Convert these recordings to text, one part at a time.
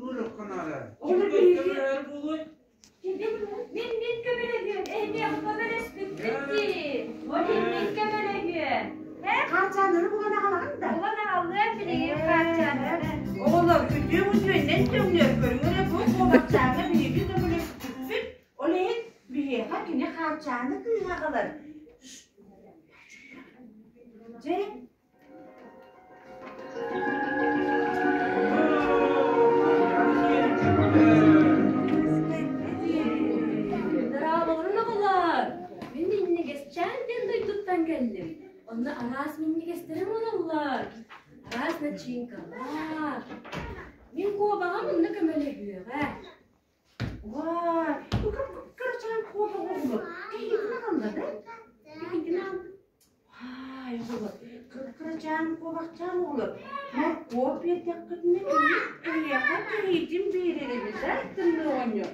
Ырыахха наада. Оҕолор биһиги Көмөлөһөр буолуой? Мин мин көмөлөһүөм, эһиэхэ көмөлөспүппүт дии. Ол иһин мин көмөлөһүөм. Һэ? Хаарчааннары булан аҕалаҕын да? Булан аҕаллыам билигин хаарчааннары. Оҕолор үтүө үтүөннэн төҥнөр көрүҥ эрэ бу куобахчааҥҥа биһиги көмөлөспүппүт. Ол иһин биһиэхэ кини хаарчааны кыыһа аҕалар. Дьэ, Дорооболорун оҕолор! Мин минньигэсчээн диэн дойдуттан кэллим. Онно араас минньигэстэри оҥороллор. Араас начинкалаах. Мин куобаҕым онно көмөлөһүөҕэ. Уай, бу кырачаан куобах оҕолор киһитин аҕалла да? Киһитин аҕалла. Ай, оҕолор, кырачаан куобахчаан оҕолор, моркуоп биэрдэххитинэ кини эһиэхэ киһитин биэрэр эбит да тымныы оҕонньор.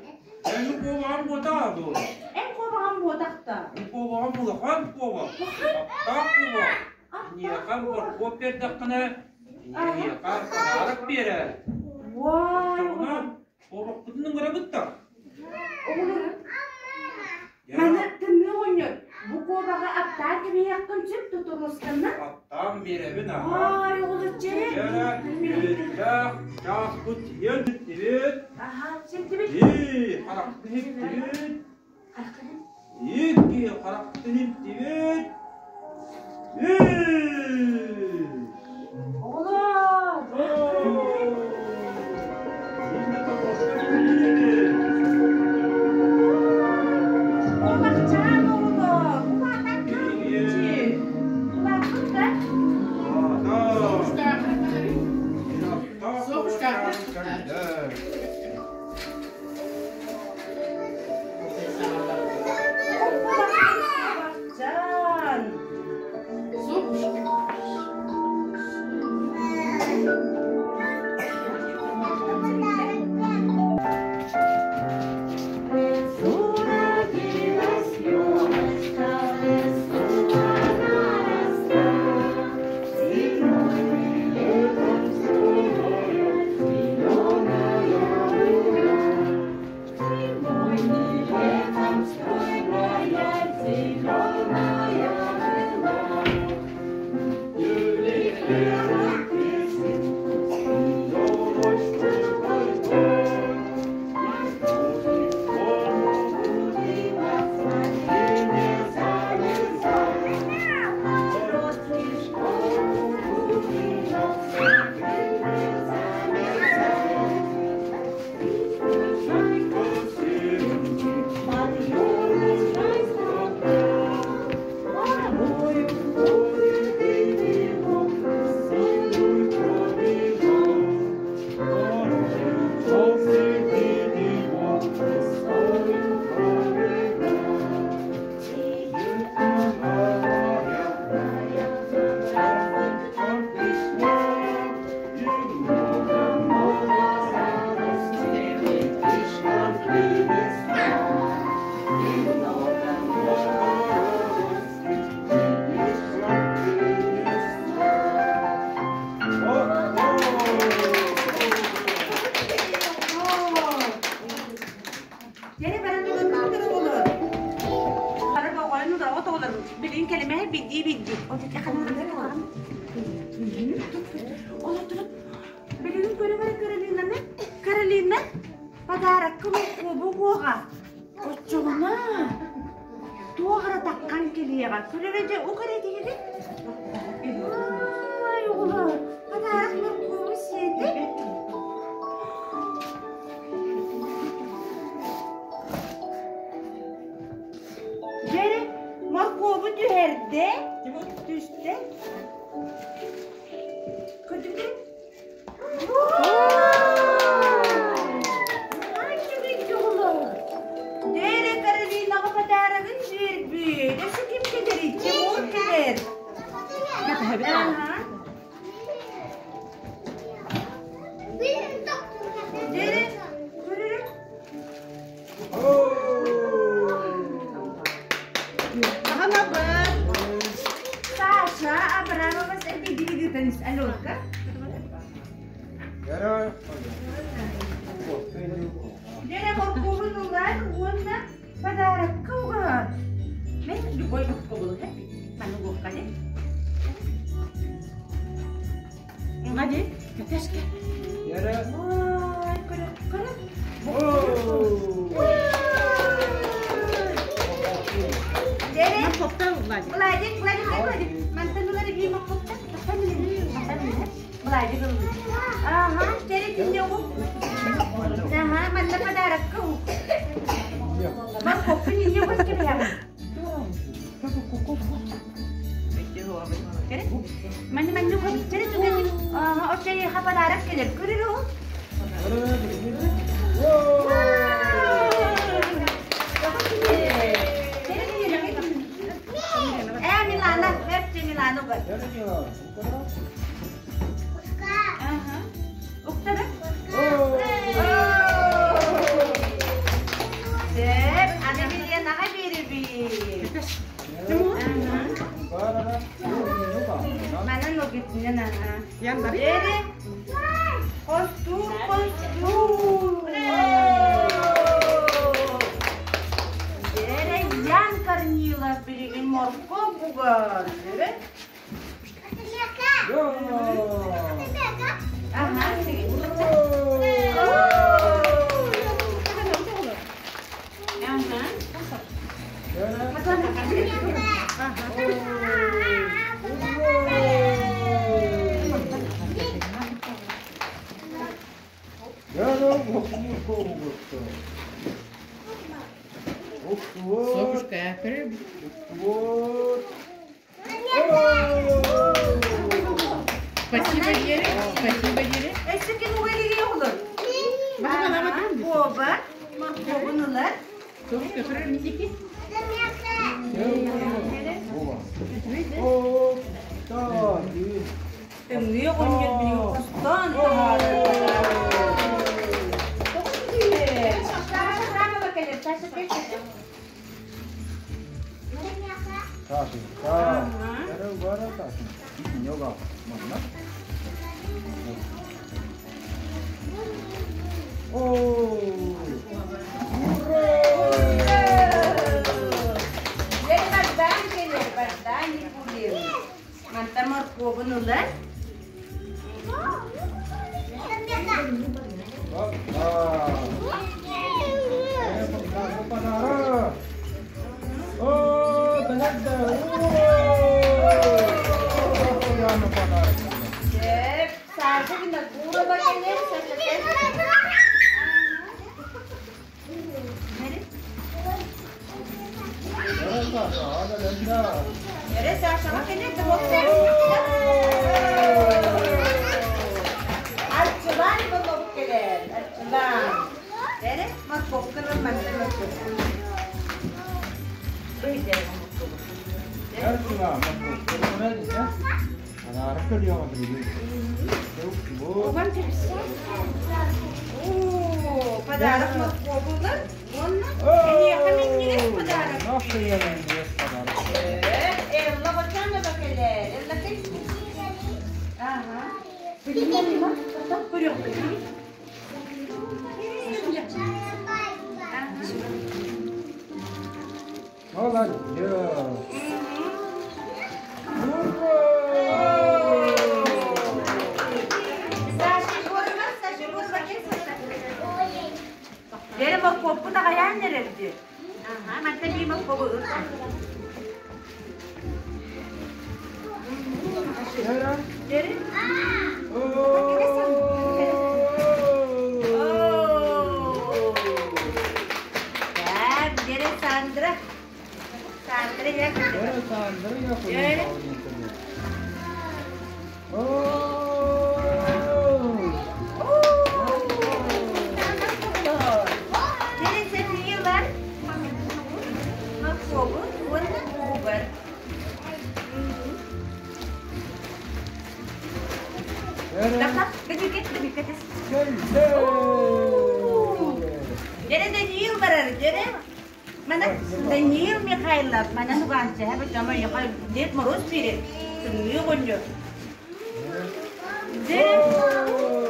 Эн куобаҕым буотаҕа дуо? Эн куобаҕым буотах да. Эн куобаҕым улахан куобах. Аптаах куобах. Киниэхэ моркуоп биэрдэххинэ, эһиэхэ подарок биэрэр. Уай, Оччоҕуна Куобахпытын ыҥырабыт да? Оҕолор, маны тымныы оҕонньор, бу куобаҕы аттаан кэбиһиэххин сөп тутуруосканна? Аттаан биэрэбин аха. Ай, оҕолор, чэ. Дьэ, үөрүүлээх чааспыт тиийэн бүттүбүт. Аха, ситтибит. Ии, харахпын иттибит. Хараххын? Икки харахпын иттибит. Ии! Оҕолор! Куобахчаан оҕолор, улаатан хаалбытчы. Улааппыт да? Куобахчаан. Уродилась елочка, высоко наросла, Зимой и летом стройная, зеленая была. Зимой и летом стройная, зеленая была. Дьэ, баран туран оҕолор. Бары оҕолорун удаҕа оҕолор билин кэлимэһэ бидии бидди. Олор билигин көрө-көрө Каролинаны Каролина подарокка моркуобу уоҕа. Оччоҕуна туох эрэ таххан кэлиэҕэ. Көрөрө дьэ ук эрэ диэри. Ай, оҕолор, подарок моркуобу сиэтэ. Дьэ, моркуобу түһэрдэ, түстэ. Көрдүҥ Дээрэ Каролинаҕа подарогын биэрбит. Өссө ким кэлэрий? Тимур кэлэр. Ой, көрө, Владик, Владик, Владик, мантан ылары биир моххоттан, Владик ыллы. Ага, чери кинне ук. Ага, манна подарокка ук. Морковку не ук кебяга. Манна манна ук чери түгэн. Ага, очей ха подарок келер. Көрөр ук. Э, Милана, хепче Милана угар. Ага. Уктара? Деп, аны билген аға береби. Манан огитинен аха. Бери. Костур, костур. Бере Ян Корнилов билигин морков бугар. Бере. Ага. Ага. Спасибо, Ере. Спасибо, Ере. Эсеkin уэлиги olur. Оба, морковунулар. Совушка, көрөр мизики. Тымныы оҕонньор билигин хостоон таһаарар. Саша кэлэр, Саша кэл. Дьэ, бардаан кэлэр, бардаан Никулин. Манта моркуобун ылар. Дьэ, Саша Винокурова кэлэр, Саша кэл. Эрэ Сашаҕа кэлэр, Арчылаан Иванов кэлэр, Арчылаан. Эрэ морковканан манна морковка. О, подарок морковулар. Уонна эһиэхэ минньигэс подарок. Элла Бочанова кэлэр. Элла кэл. Ага. Көрүөхпүт. Саша Егорова, Саша Егорова кэл, Саша. Бere моркуоппут аҕайаан эрэрди. Аха, манта бии моркуобу ыл. Бери. Так, бere Сандра. Сандра я. Бere Софиялар. Моркуобу уонна угар. Таха, бэдикет, бэдикет. Дьэрэ Даниил барар, дьэрэ. Мана Даниил Михайлов, мана нугаанча, бу жама яха Дед Мороз биэрэр. Тымныы оҕонньор. Дьэрэ.